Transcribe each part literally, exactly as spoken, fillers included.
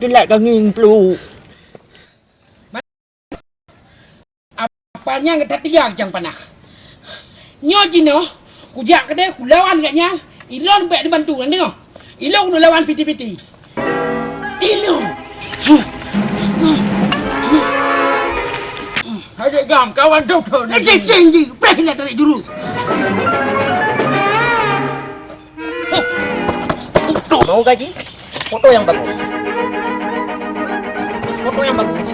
Teulat ka ngieng pluek. Apa nyang gata tiga keucang panah? Nyoe jinoe, kujak keudeh kulawan gata nyan, ilôn bèk dibantu nyan deungoe. Ilôn keuneuk lawan piti-piti. Ilôn. Hai gam kawan dokto ni. Eh, cing, cing, cing. Preh nak tarik jurus. Mau gaji? Foto yang bagus. Foto yang bagus.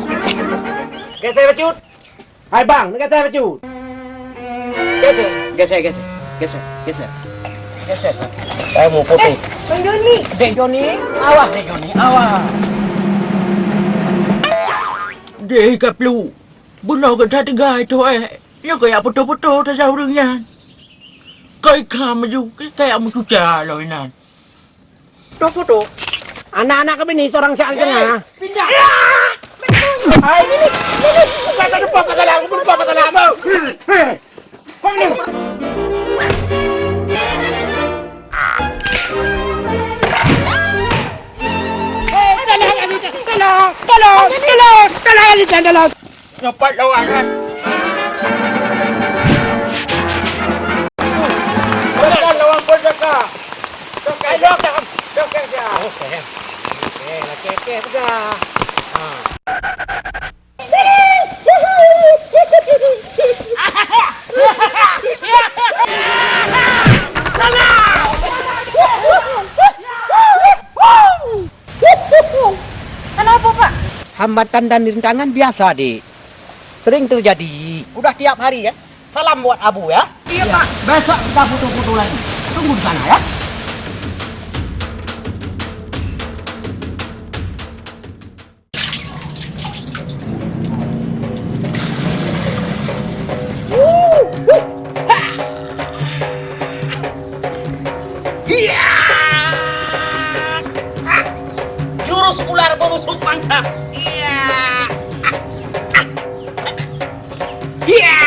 Geser bacut. Hai bang, ni geser bacut. Geser, geser, geser, geser, geser. Geser. Saya mau foto. Eh, Bang Joni. Dek Joni, awas Dek Joni, awas. Deh kaplu. Bunoe gata teuga itu eh. Nyoe kaya foto-foto tajak ureueng nyan. Kai ka maju, kaya meucuca lom inan. Tuh foto. Anak-anak kami ni seorang cak di tengah. Pindah. Hai, ini, ini. Bukan ada apa-apa salah, bukan ada apa-apa salah. Kau ni. Eh, tolong, tolong, tolong, tolong, tolong, tolong. Nyopat lawan kan. Bukan lawan pun Jaka. Jaka, Jaka, Jaka, Jaka. Oke. Oke, oke, oke, pegang. Ha. Kenapa, Pak? Hambatan dan rintangan biasa, Dik. Sering terjadi. Udah tiap hari, ya. Salam buat Abu, ya. Iya, Pak. Besok kita foto-foto lagi. Tunggu di sana, ya. Iya. Jurus ular berbusuk mangsa. Iya. Iya.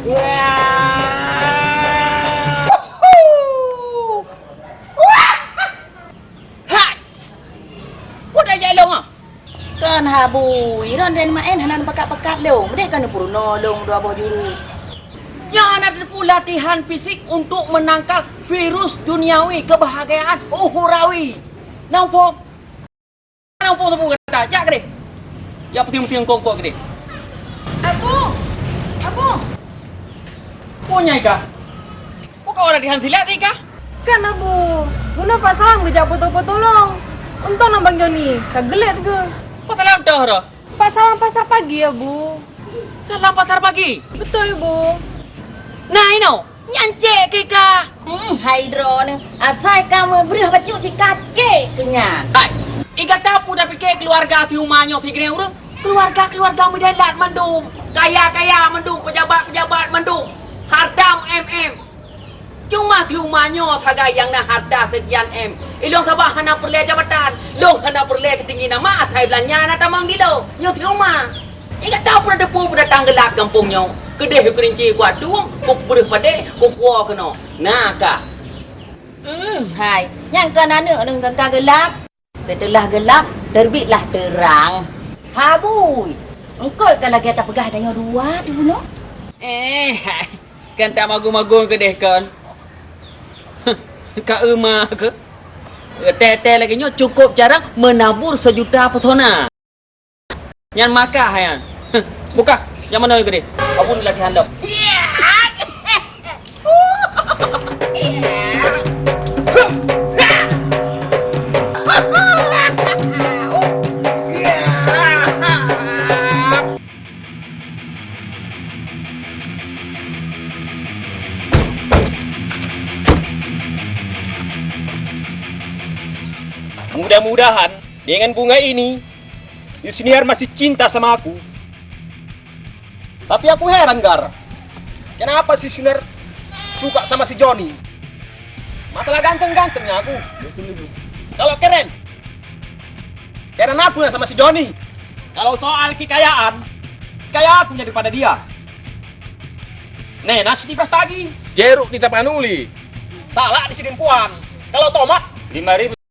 Iya. Hai! Peue tajak lôn, ah? Kon haba, Iron dan Maen hana pakat-pakat lôn. Deh kan peurunoe lôn dua boh juru. Nyan hana teupeu latihan fisik untuk menangkal virus duniawi kebahagiaan ukhrawi. Nang phom. Nang phom teupeu gata, jak keudeh. Ya peuting-peuting kongkot keudeh. Abu! Abu! Peue nyan, Ika? Peue kau latihan silat, Ika? Kan, Abu. Bunoe Pak Salam geujak foto-foto lôn. Untông na Bang Joni, ka geulet geuh. Pak Salam toh roh? Pak Salam pasar pagi, Abu. Salam pasar pagi? Beutôi, Bu. Nah, inoe, nyan cek keu Ika. Hmm, hai droeneuh, asai ka meubreuh bacut cit ka cek keu nyan. Hai, Ika tapeu tapike keuluwarga si Uma nyoe sigoe ureueng? Keuluwarga-keuluwarga meudalat mandum, kaya-kaya mandum, peujabat-peujabat mandum, hareuta M M. Cuma si Uma nyoe sagai nyang na hareuta seukian M. Ilôn sabab hana peureulée jabatan, lôn hana peureulée keutinggi nama asai beulanja na tamong di lôn. Nyoe si Uma. Ingat tahu peureudeupu peudatang geulab gampông nyoe. Keudeh keurinci kuat tueng, kupeureuh padé, kupuwoe keunoe. Na ka. Hmm, hai. Nyang kon aneuk ngon ka geulab. Seuteulah geulab, terbitlah terang. Habui! Eungkôt ka lagée tapeugah tanyoe dua teuh bunoe? Eh, kan tak magun-magun keudeh kon. Ka euma keu? Tée-tée lagée nyoe cukôp cara menabur sejuta pesona. Nyan makah nyan. Buka, nyang manoe keudeh? Abon latihan lom. Mudah-mudahan dengan bunga ini, Yusniar masih cinta sama aku. Tapi aku heran, Gar. Kenapa si Suner suka sama si Joni? Masalah ganteng-gantengnya aku. Kalau keren, keren aku yang sama si Joni. Kalau soal kekayaan, kaya aku daripada dia. Nih, nasi di prestasi. Jeruk di tapanuli. Salah di sidin puan. Kalau tomat, lima ribu.